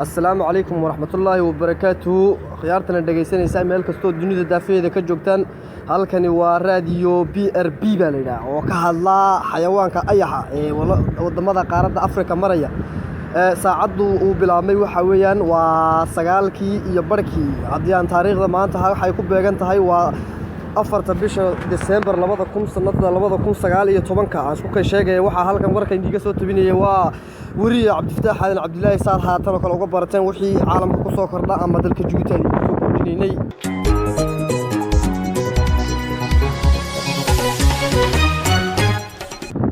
Asalaamu calaykum waraxmatullaahi wabarakaatuhu. Khiyaartana dhegaysanaysaa meel kastoo dunida daafaheeda ka joogtaan, halkani waa raadiyo BRB baa la yidhaha oo ka hadlaa xayawaanka ayaxa ee waddamada qaaradda Afrika maraya. Saacaddu uu bilaabmay waxaa weeyaan waa 9:30. Haddii aan taariikhda maanta waxay ku beegan tahay waa 4-ta bisha Desembar 2000, sanada 2019-ka. Aan isku kay sheegaya, waxaa halkan warkan idiga soo tabinaya waa weriye Cabdifataax Aadan Cabdilaahi Saar. Haatan oo kale uga barateen wixii caalamka ku soo kordha ama dalka Jabuuti aan idinku soo kordhinaynay.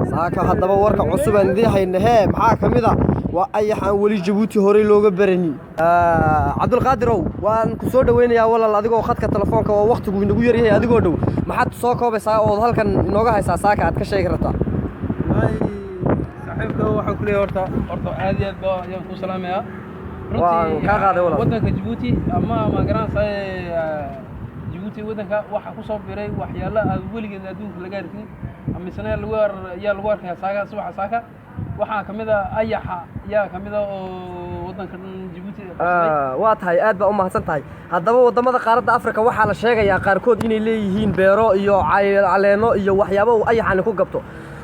Saaka haddaba warka cusub aan idiin hayna hee maxaa ka mid a? Waa ayax aan weli Jabuuti horey looga baranin. Cabdulqaadirow, waan ku soo dhoweynayaa walaal, adigoo khadka telefoonka oo wakhtigu inagu yaryahay, adigoo dhow, maxaad soo koobaysaa ood halkan inooga haysaa saaka aad ka sheegi rabtaa? Wallaahi saaxiibka, waxaan ku leeyahay horta aad iyo aad baa ayaan kuu salaamayaa. Waan kaa qaaday walaal. Waddanka Jabuuti ama ma garanaysaa Jabuuti, waddanka waxaa ku soo biray waxyaalo aad weligeed adduunka laga arkin misena lagu ayaa lagu arkaya saaka, subaxa saaka. Waxaa ka mid a ayaxa ayaa ka mid a oo waddanka dhan Jabuuti qabsaday. Waa tahay, aad baa u mahadsan tahay. Haddaba waddamada qaaradda Afrika waxaa la sheegayaa qaarkood inay leeyihiin beero iyo caleeno iyo waxyaabo uu ayaxani ku gabto,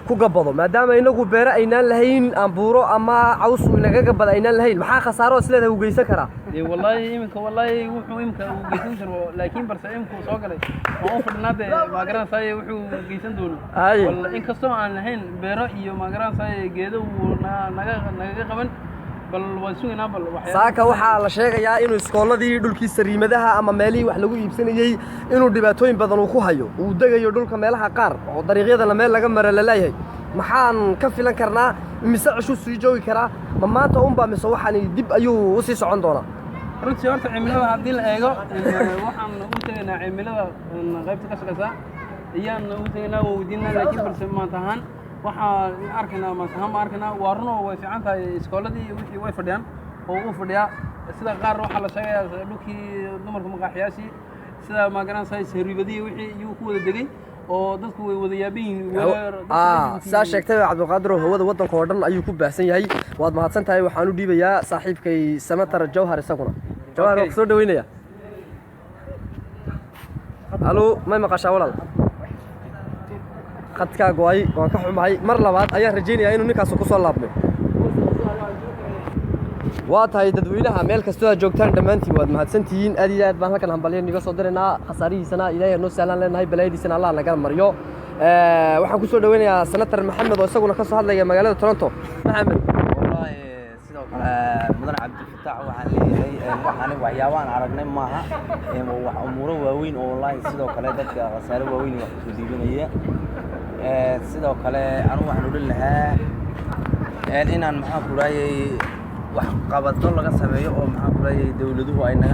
ku gabbado. Maadaama inagu beero aynaan lahayn, ambuuro ama caws uu inaga gabbada aynaan lahayn, maxaa khasaaro is leedahay uu geysan karaa? Dee wallaahi iminka, wallaahi wuxuu iminka uu geysan karo, laakiin balse imika uu soo galay oo u fadhinaa dee ma garanaysaa wuxuu geysan doono. Inkastoo aan lahayn beero iyo ma garanaysaa geedo uu naga nagaga qaban, bal waan sugaynaa bal waxyaalo. Saaka waxaa la sheegayaa inuu iskooladii, dhulkii sariimadaha ama meelihii wax lagu iibsanayey inuu dhibaatooyin badan uu ku hayo, uu degayo dhulka meelaha qaar oo dariiqyadana meel laga mara la leeyahay. Maxaan ka filan karnaa? Mise cishuu sii joogi karaa? Ma maanta unbaa mise waxaani dib ayuu usii socon doonaa? Runtii horta cimilada haddii la eego, waxaan ugu tegaynaa cimilada qaybta ka shaqeysa ayaan ugu tegaynaa, waa weydiinaa. Laakiin balse maanta ahaan waxaan arkaynaa, maanta ahaan baan arkaynaa, waa run oo way fiican tahay. Iskooladii iyo wixii way fadhiyaan oo u fadhiyaa. Sida qaar waxaa la sheegayaa dhulkii dumarka, maqaaxiyaashii, sida ma garanaysaa sariibadihii wixii iyuu ku wada degay oo dadku way wada yaaban yihiin. Saa sheegtay Cabdulqaadir, oo hawada waddanka oo dhan ayuu ku baahsan yahay. Waad mahadsan tahay. Waxaan u dhiibayaa saaxiibkay Samatar Jawhar. Isaguna Jawhar waa kusoo dhaweynaya. Alo, may maqashaa walaal? Khadkaa go'ay, waan ka xumahay. Mar labaad ayaan rajaynayaa inuu ninkaas ku soo laabmay. Waa tahay, dadweynaha meel kastoo aad joogtaan dhammaantiin waad mahadsantihiin. Aad iyo aad baan halkan hambalyo niga soo diraynaa. Khasaarihiisana Ilaahay noo sahlaan leenahay, balaayadiisana Allah naga maryo. Waxaan kusoo dhaweynayaa Senator Maxamed oo isaguna ka soo hadlaya magaalada Toronto. Maxamed. Wallaahi sidoo kale mudan Cabdifataax, waxaan leeyahay waxaan waxyaabahan aragnay maaha, waa wax umuuro waaweyn oo wallaahi sidoo kale dadka khasaare waaweyn wax kusoo dhiibanaya. Sidoo kale anigu waxaan odhan lahaa inaan maxaan ku rahayay wax qabado laga sameeyo oo maxaan ku rahayay dawladuhu ay naga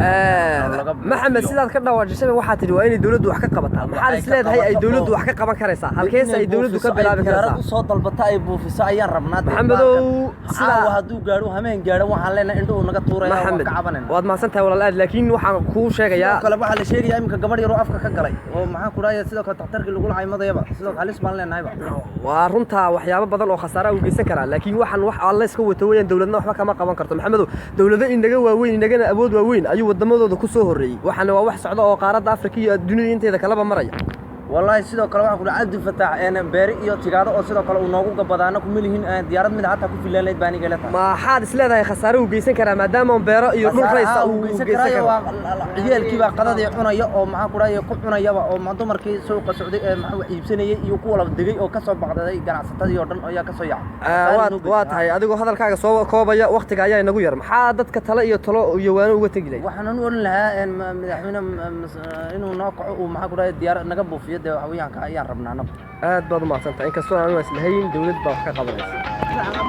laga Maxamed, buufiyo. Sidaad ka dhawaajisay waxaa tidhi waa inay dawladdu wax ka qabataa. Maxaad Waxay is ka leedahay ay qabato dawladdu oo wax ka qaban karaysaa? Halkeese ay inay dawladdu ka buufiso, ay bilaabi diyaarad karaysaa? usoo dalbata, ay buufiso ayaan rabnaa dee. Maxamedow, baalkan. Caawa hadduu gaadho, hameen gaadho, waxaan leenahay indhuhu naga tuuraya, waan Maxamed, ka cabanayna. Waad mahadsan tahay walaal aad, laakiin waxaan kuu sheegayaa Sidoo kale waxaa la sheegayaa iminka gabadh yaroo afka ka galay oo maxaan ku dhahay sidoo kale takhtarkii lagula caymadayaba. Sidoo kale halis baan leenahayba. Waa runtaa, waxyaabo badan oo khasaara uu geysan karaa, laakiin waxaan wax alle iska wato weeyaan, dawladna waxba kama qaban karto. Maxamedow, dawlado inaga waaweyn, inagana awood waaweyn ayuu waddamadooda ku soo horreeyey. Waxaana waa wax socda oo qaaradda Afrika iyo dunida inteeda kalaba maraya. Wallaahi sidoo kale waxaan ku dhahay Cabdi Fataax, beeri iyo tigaado oo sidoo kale uu noogu gabadaana kuma lihin, diyaarad mid hataa ku filaan lahayd baan igala tahay. Maxaad is leedahay khasaare uu geysan karaa maadaama beero iyo dhul raysa uu uu geysan geysan karaayo karo? Waa ciyaalkii baa qadadii cunaya oo maxaan ku dhahay ku cunayaba oo dumarkii suuqa socday ee maxaa wax iibsanayay iyo kuwa la degay oo ka soo baqdaday, ganacsatadii oo dhan ayaa ka soo yaacay. Waa tahay, adigoo hadalkaaga soo koobaya, waktiga ayaa inagu yar, maxaa dadka tale iyo talo iyo waano uga tegi lahayd? Waxaan u odhan lahaa madaxweyne inuu noo kaco, uu maxaan ku dhahay diyaarad naga buufiyo dee waxweeyaanka ayaan rabnaa anagu. Aad baad u mahadsantahay, inkastoo aan is lahayn dawlad baa wax ka qabanaysa.